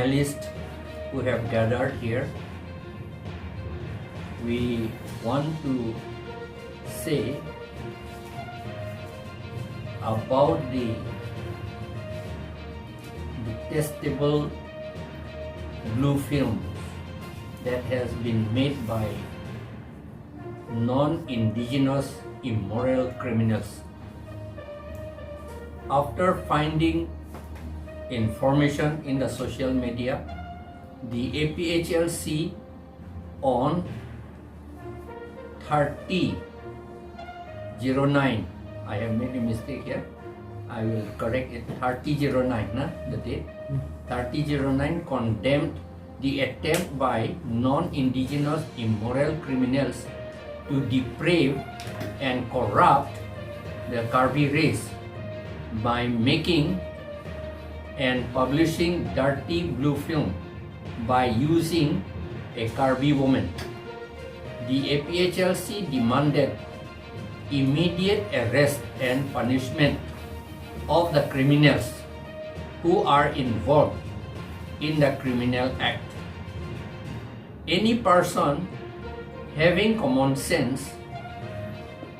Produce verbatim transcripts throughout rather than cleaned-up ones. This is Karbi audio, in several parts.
Panelists who have gathered here, we want to say about the detestable blue film that has been made by non-indigenous immoral criminals. After finding information in the social media, the A P H L C on thirty zero nine, I have made a mistake here, I will correct it, thirty zero nine, na, the date. Thirty zero nine condemned the attempt by non-indigenous immoral criminals to deprave and corrupt the Karbi race by making and publishing dirty blue film by using a Karbi woman. The A P H L C demanded immediate arrest and punishment of the criminals who are involved in the criminal act. Any person having common sense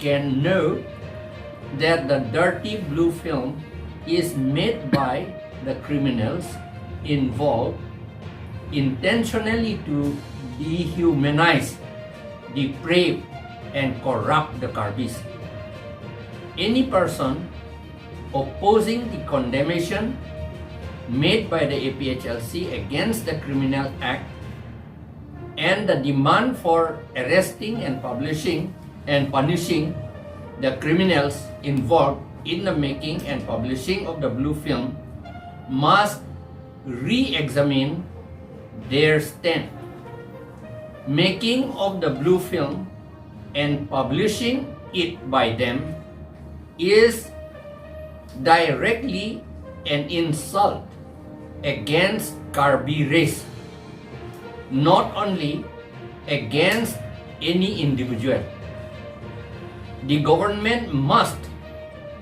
can know that the dirty blue film is made by the criminals involved intentionally to dehumanize, deprave, and corrupt the Karbis. Any person opposing the condemnation made by the A P H L C against the Criminal Act and the demand for arresting and publishing and punishing the criminals involved in the making and publishing of the blue film must re-examine their stand. Making of the blue film and publishing it by them is directly an insult against Karbi race, not only against any individual. The government must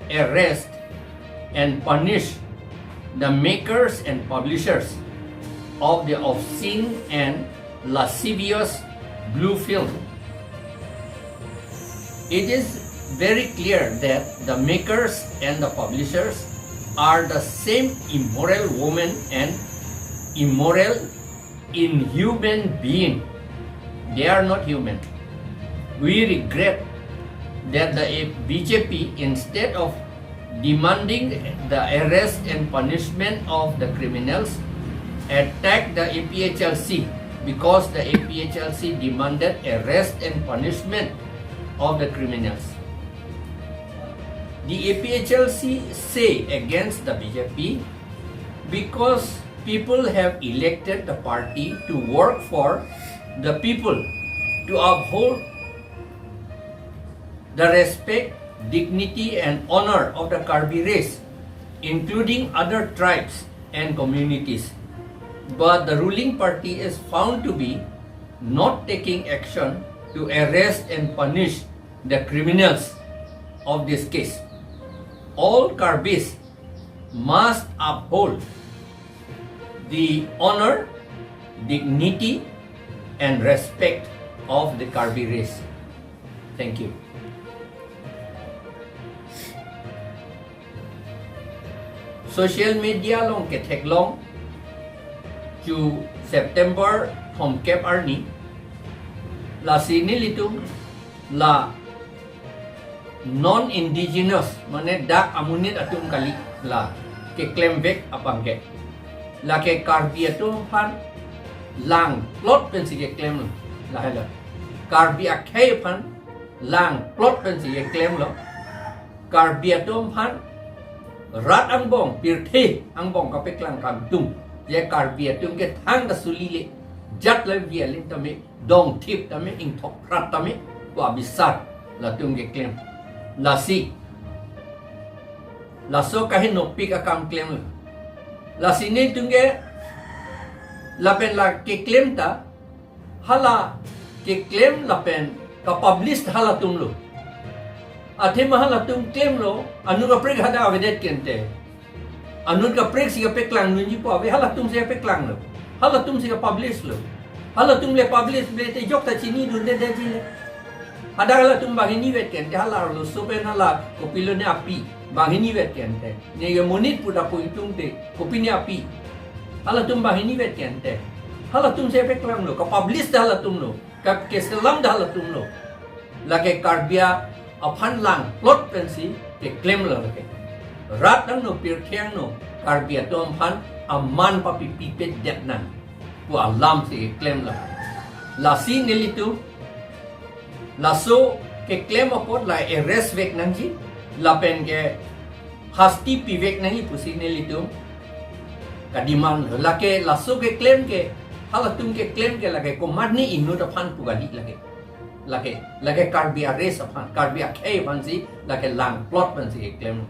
arrest and punish the makers and publishers of the obscene and lascivious blue film. It is very clear that the makers and the publishers are the same immoral woman and immoral inhuman being. They are not human. We regret that the B J P, instead of demanding the arrest and punishment of the criminals, attacked the A P H L C because the A P H L C demanded arrest and punishment of the criminals. The A P H L C say against the B J P because people have elected the party to work for the people, to uphold the respect, dignity and honor of the Karbi race, including other tribes and communities. But the ruling party is found to be not taking action to arrest and punish the criminals of this case. All Karbis must uphold the honor, dignity and respect of the Karbi race. Thank you. Social media along ketheklong chu September thomkep arni, lasi nelitum la non-indigenous, mane dak amonit atum kali, la keklemvek abangke. Lake Karbi atum aphan langplot pensi keklem lo, lahelo. Karbi akhei aphan langplot pensi keklem lo. Karbi atum aphan rat angbong, pirthe angbong kapeklang kangtung, je Karbi atum ke thangta suli le, jat le vi aling tame, dongthip tame, ingthok prat tame, ko abisar latum keklem. Lasi, laso kahenopik akam klem lo. Lasi nelitum ke lapen la keklem ta, hala keklem lapen kapublish halatum lo. Athema halatum klem lo, anut kaprek hadak avedet kente. Anut kaprek si kapeklang nunji pu ave, halatum si kapeklang lo. Halatum si ke-publish lo. Halatum le publish ble te jok ta chinidunde detji le. Hadak halatum banghini vet ke ante, hala arloso pen hala kopilo ne api banghini vet ke ante. Ne ke monit pu ta pu itum te kopi ne api. Halatum banghini vet ke ante. Halatum si peklang lo, ke-publish ta halatum lo, ke, keselam ta halatum lo. Lake Karbi aphan langplot pensi keklem lo lake. Rat angno, pirthe angno, Karbi atum aphan aman papipi pedet nang pu alam si keklem lo. Lasi nelitum laso keklem apot la arrest vek nangji, lapen ke hasti pivek nangji pusi nelitum ka-demand lo. Lake laso keklem ke, halatum keklem ke lake komatne inut aphan pu kali lake. Lake, lake Karbi a-race aphan, Karbi akhei aphan si lake langplot pensi keklem.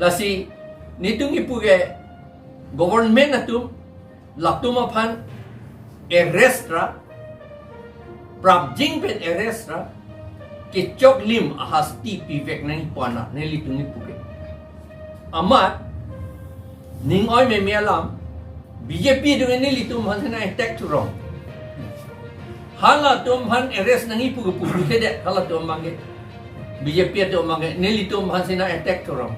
Lasi netum kipu ke government atum latum aphan arrest ra, prapjin pen arrest ra, kechoklim ahasti pivek nangji pu anak nelitum kipu ke. Amat ning oi meme alam, B J P atum nelitum aphan si nang-attack thurong. Halatum aphan arrest nangji pu ke puthedet halatum abang ke. B J P atum abang ke nelitum aphan si nang-attack thurong.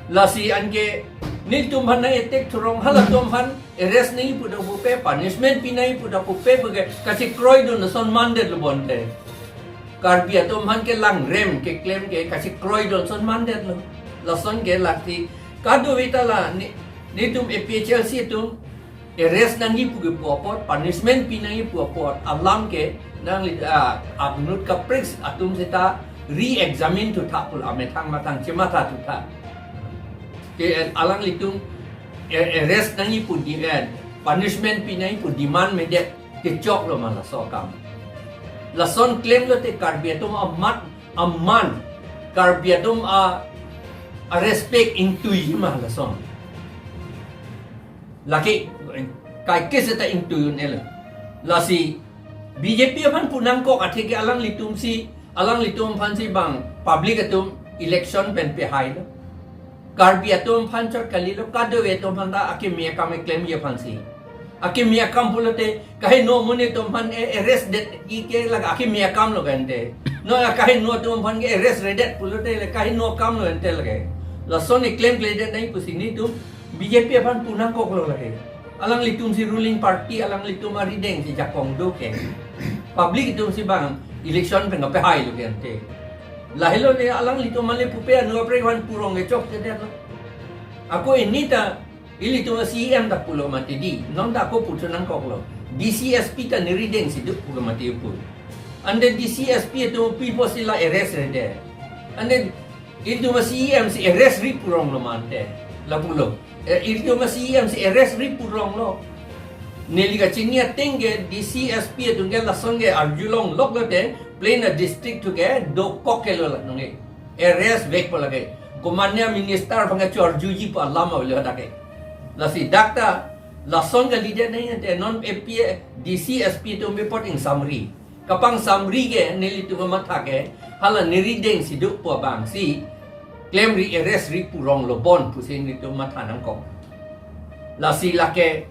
Lasi anke nelitum aphan nang-attack thurong, halatum aphan arrest nangji pu ta pupe, punishment pi nangji pu ta pupe, puke kachekroidun ason mandetlo bonte. Karbi atum aphan kelangrem keklem ke kachekroidun ason mandetlo. Lason ke lasi kadokave ta la ne, netum A P H L C atum arrest nangji pu kepu apot, punishment pi nangji pu apot alam ke nangli, ah, anut kaprek atum seta re-examine thutha pulo, amethang methang chematha thutha. Ke alanglitum, eh, arrest nangji pu di, eh, punishment pi nangji pu demand medet kechoklo ma laso akam. Lason klemlote Karbi atum amat, aman, Karbi atum a, a-respect ingtuiji ma lason. Lake, eh, kaike seta ingtui un-elo. Lasi B J P aphan pu nangkok athe ke alanglitum si, alanglitum aphan si bang public atum election pen pehailo. Karbi atum aphan chot kalilo, kadokave atum aphan ta akeme akam keklemji aphan si. Akeme akam pulote, kaheno amonit atum aphan, eh, arrest det-ji ke la akeme akam lo ke ante. Non kaheno atum aphan ke arrest redet pulote le kaheno akam lo ante lake. Lason keklem kledet nangji pusi netum B J P aphan pu nangkoklo lake. Alanglitum si ruling party, alanglitum arideng si jakong do ke. Public atum si bang election pen kapehailo ke ante. Lahelo ne alanglitum ale pupe anu kaprek aphan purong kechokchedetlo. Ako ini ta ilitum a-C E M ta pulo mati di, non ta ako puthu nangkoklo. D C S P ta nerideng si do pulo mati pu. Ante D C S P atum pi apotsi la arrest redet? Ante ilitum a-C E M si arrest ri puronglo ma ante, lapulo. Eh, ilitum a-C E M si arrest ri puronglo. Neli kachini ateng ke D C S P atum ke lason ke arjulong loklote, plain a-district thu ke dokok kelo la nonge. Arrest vekpo lake. Komatne a-minister aphan ke cho-arjuji pu alam avelo dak ke. Lasi dak ta lason kalidet nangji ante, non A P, D C S P atum apot ingsamri. Kapangsamri ke nelitum kamatha ke, hala nerideng si do pu abang si klemri, arrest ri puronglo bon pusi netum matha nangkok. Lasi lake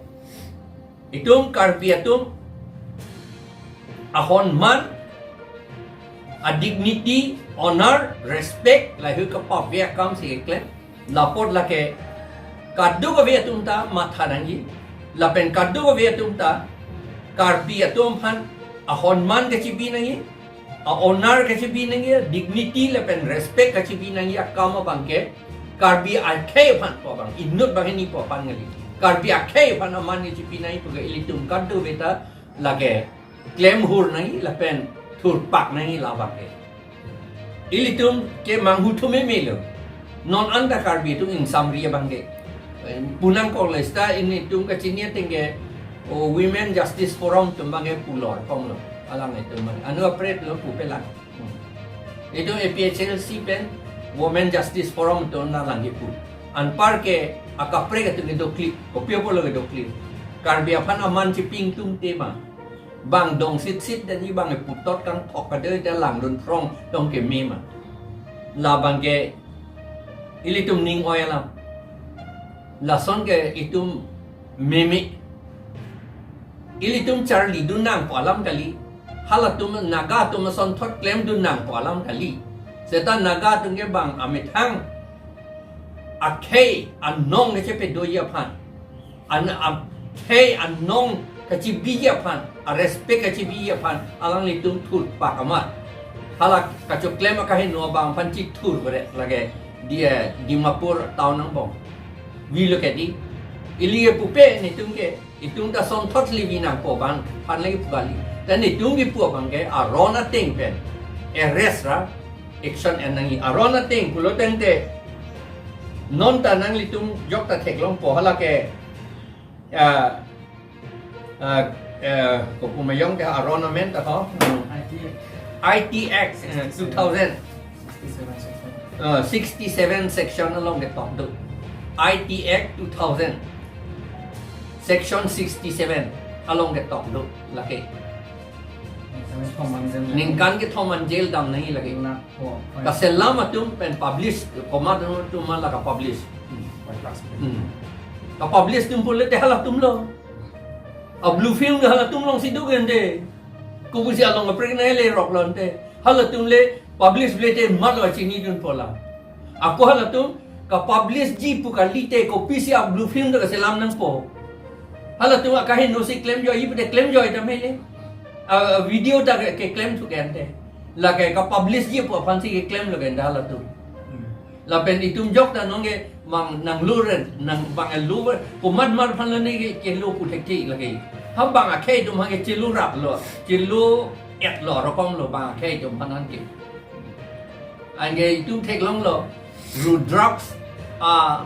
itum Karbi atum ahonman, a-dignity, honor, respect, lahei kapave akam si keklem. Lapot lake kadokave atum ta matha nangji, lapen kadokave atum ta Karbi atum aphan ahonman kachibi nangji, a-honor kachibi nangji, dignity lapen respect kachibi nangji akam abang ke Karbi akhei aphan pu abang, inut banghini pu aphan kali. Karbi akhei aphan aman kachibi nangji pu ke ilitum kadokave ta lake klemhur nangji lapen thurpak nangji labang ke. Ilitum ke manghu thu meme lo. Non anta Karbi atum ingsamri abang ke. Pu nangkok le seta ilitum kachini ateng ke, o, Women Justice Forum atum abang ke pulo konglo. Alanglitum abang anu kaprek lo pupe lang. Hmm. Itum A P H L C pen Women Justice Forum atum nanglang kipu. Anpar ke akaprek atum kedokli, kopi apotlo kedokli? Karbi aphan aman chipi ingtungte ma. Bang dong sitsit dan i bang putot kangthok kadai ta langdun phrong tong keme ma. Labang ke ilitum ning oi alam. Lason ke itum Meme. Ilitum charlidun nangpo alam kali. Halatum Naga atum asonthot klemdun nangpo alam kali. Seta Naga atum ke bang amethang akhei anong kachepadoji aphan, an akhei anong kachebiji aphan, a respect kachebiji aphan alanglitum thurpak amat. Hala kachoklem akaheno abang aphan chithur bere lake di, eh, Dimapur town angbong. Vilo ke di. Ili ke pupe netum ke, itum ta sonthot livi nangpo abang aphan lagi pu kali. Ta netum kipu abang ke aron ateng pen arrest ra action en nangji. Aron ateng pulo tangte non ta nanglitum jok ta theklongpo, hala ke, ah, ah, eh, kopi ma yong ke aron amen ta ho. Hmm. I T Act. I T Act, eh, two thousand. Sixty-seven section. Uh, sixty-seven section along ketok do. I T Act two thousand. Section sixty-seven along ketok do lake. Ningkan kethom an jail. Ningkan kethom an jail dam nangji lake. Na, oh, fine. Kaselam atum pen publish, komat atum ma la kapublish. Hmm, one class. Hmm. Kapublish atum pulote halatum lo. A blue film ke halatum alongsi do ke ante. Kopusi along kaprek nangji le rok lo ante. Halatum le publish le te mat lo chinidunpo la. Ako halatum kapublish ji pu kalite kopisi a blue film ta kaselam nangpo. Halatum akaheno si klemjoiji pute klemjoi tame le. A, a video ta ke, keklem thu ke ante. Lake kapublish ji pu aphansi keklemlo ke ante halatum. Hmm. Lapen itum jok ta nonke bang nanglo ren, nang bang elo ren, komat mar aphan lo ne ke, kelo pu thekthe lake. Ha bang akhei atum ha ke chelo raplo, chelo-etlo, rokom lo bang akhei atum aphan anke. Anke itum theklonglo, Rudraks a,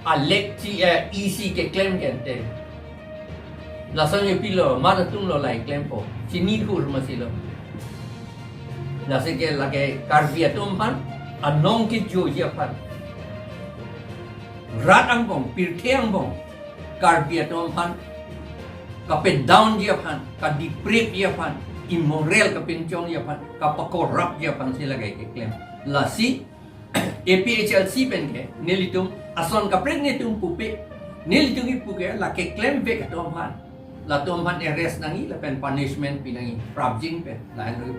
a lekchi, eh, E C keklem ke ante. Lason ye pilo, mat atum lo lai klempo. Chinithur masi lo. Lasi ke lake Karbi atum aphan, anong kejoji aphan. Rat angbong, pirthe angbong, Karbi atum aphan kapedownji aphan, kadepraveji aphan, immoral kapinchongji aphan, kapacorruptji aphansi lake keklem. Lasi A P H L C pen ke nelitum ason kaprek netum pupe, nelitum kipu ke lake klemvek atum aphan, latum aphan arrest nangji lapen punishment pi nangji, prapjin pen lahenlo.